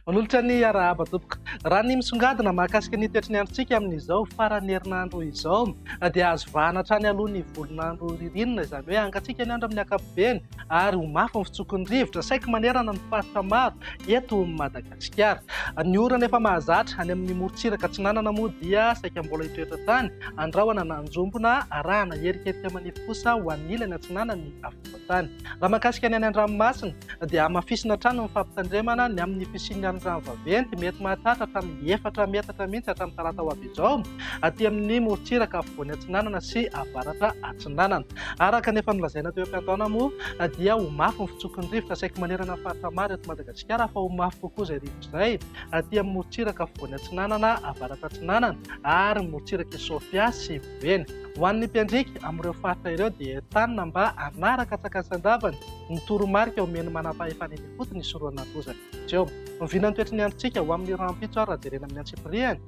Manolotra ny arahaba tompoko. Raha ny misongadina mahakasika ny toetry ny androntsika amin'izao faran'ny herinandro izao dia azo vahana hatrany aloha ny volon'andro ririnina, izany hoe hangatsiaka ny andro amin'ny ankapobeny ary ho mafy ny fitsoky ny rivotra saiky manerana ny faritra maro eto Madagasikara. Ny orana efa mahazatra any amin'ny morontsiraka atsinanana moa dia saika mbola hitoetra hatrany, andrahona na anjombona arahana erikerika manify kosa ho an'ny ilany atsinanan'ny afovoan-tany. Raha mahakasika ny any an-dranomasina dia hamafisina hatrany ny fampitandremana ny amin'ny fisian'ny alon-drano vaventy mety mahatratra hatramin'ny efatra metatra mihitsy hatramin'ny talata ho avy izao aty amin'ny morontsiraka afovoany atsinanana sy avaratra atsinanana. Araka ny efa nolazaina teo am-piandohana moa dia ho mafy ny fitsoky ny rivotra saiky manerana ny faritra maro eto Madagasikara fa ho mafy kokoa izay rivotra izay aty amin'ny morontsiraka afovoany atsinanana, avaratra atsinanana ary ny morontsirak'i Sofia sy Boeny. Ho an'ny mpiandriaka amin'ireo faritra ireo dia entanina mba hanaraka antsakany-sandavany ny toromarika omen'ny manampahefana eny ifotony hisorohana ny loza mety hiseho. Ny vinan'ny toetry ny androntsika ho amin'ny rahampitso ary raha jerena amin'ny antsipiriany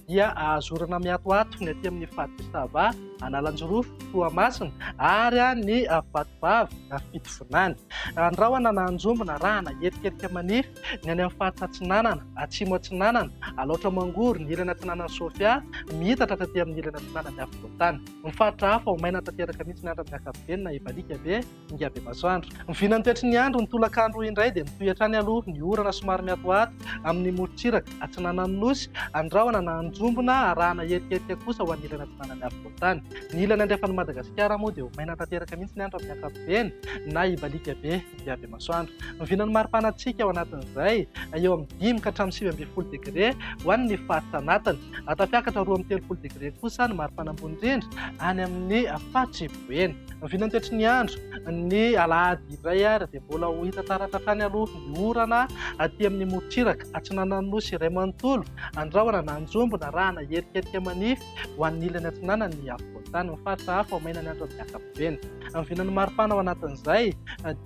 dia ahazo orana miatoato ny aty amin'ny faritr'i Sava, Analanjirofo, Toamasina ary ny Vatovavy Fitovinany. Ny rahona na anjombona arahana erikerika manify ny any amin'ny faritra Atsinanana, Atsimo Atsinanana, Alaotra Mangoro, ny ilany atsinanan'i Sofia, miitatra hatraty amin'ny ilany atsinanan'ny afovoan-tany. Ny faritra hafa ho maina tanteraka mihitsy ny andro amin'ny ankapobeny na hibaliaka be Ingahy Bemasoandro. Ny vinan'ny toetry ny andro ny tolakandro indray dia mitohy hatrany aloha ny orana somary miatoato amin'ny morontsiraka atsinanan'ny Nosy, andrahona na anjombona arahana erikerika kosa ho an'ny ilany atsinanan'ny afovoan-tany. Ny ilany andrefan'i Madagasikara moa dia ho maina tanteraka mihitsy ny andro amin'ny ankapobeny na hibaliaka be Ingahy Bemasoandro. Ny vinan'ny maripanantsika ao anatin'izay eo amin'ny 5 ka hatramin'ny 19 degre ho an'ny faritra anatiny. Tafiakatra 32 degre kosa ny maripana ambony indrindra any amin'ny faritr'i Boeny. Ny vinantoetry ny andro, ny alahady indray ary dia mbola ho hita taratra hatrany aloha ny orana aty amin'ny morontsiraka atsinanan'ny Nosy iray manontolo, andrahona na anjombona arahana erikerika manify ho an'ny ilany atsinanan'ny afovoan-tany. Ny faritra hafa ho maina ny andro amin'ny ankapobeny. Ny vinan'ny maripana ao anatin'izay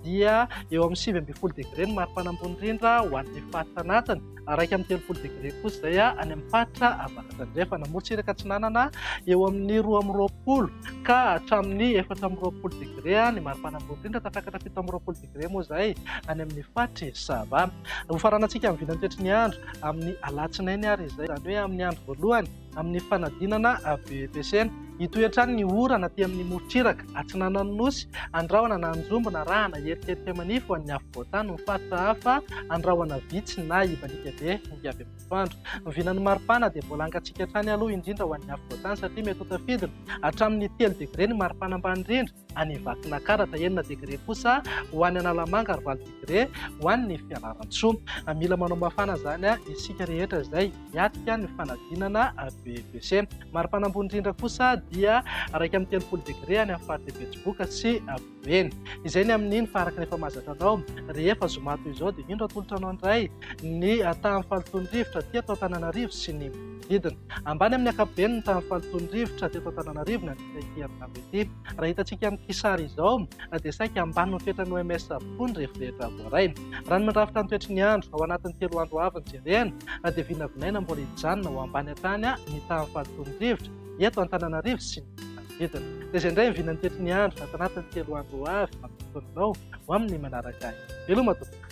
dia eo amin'ny 19 degre ny maripana ambony indrindra ho an'ny faritra anatiny. 31 degre kosa izay any amin'ny faritra avaratra andrefana. Morontsiraka atsinanana eo amin'ny 22 ka hatramin'ny 24 degre ny maripana ambony indrindra, tafakatra 27 degre moa izay any amin'ny faritr'i Sava. Hofaranantsika amin'ny vinantoetry ny andro amin'ny alatsinainy ary izay, izany hoe amin'ny andro voalohany amin'ny fanadinana BEPC. Hitohy hatrany ny orana aty amin'ny morontsiraka atsinanan'ny Nosy, andrahona na anjombona arahana erikerika manify ho an'ny afovoan-tany, ny faritra hafa andrahona vitsy na hibaliaka be ny avy amin'ny masoandro. Ny vinan'ny maripana dia mbola hangatsiaka hatrany aloha indrindra ho an'ny afovoan-tany satria mety ho tafidina hatramin'ny 3 degre ny maripana ambany indrindra any Vakinankaratra, 6 degre kosa ho an'ny Analamanga ary 8 degre ho an'ny Fianarantsoa. Mila manao mafana izany isika rehetra izay hiatrika ny fanadinana BEPC. Maripana ambony indrindra kosa dia 31 degre any amin'ny faritra Betsiboka sy Boeny. Izay ny amin'iny fa araka ny efa mahazatra anao, rehefa zoma toy izao dia indro atolotra anao indray ny tahan'ny fahalotoan'ny rivotra teto Antananarivo sy ny manodidina. Ambany amin'ny ankapobeny ny tahan'ny fahalotoan'ny rivotra teto Antananarivo nandritra ity herinandro ity. Raha hitantsika amin'ity sary izao dia saika ambany ny fetran'ny OMS avokoa ny refy rehetra voaray. Raha ny mandrafitra ny toetry ny andro ao anatin'ny 3 andro ho avy no jerena dia vinavinaina mbola hijanona ho ambany hatrany ny tahan'ny fahalotoan'ny rivotra eto Antananarivo sy ny manodidina. Dia izay indray ny vinan'ny toetry ny andro ato anatin'ny 3 andro ho avy mampitaona anao ho amin'ny manaraka ahy. Veloma tompoko.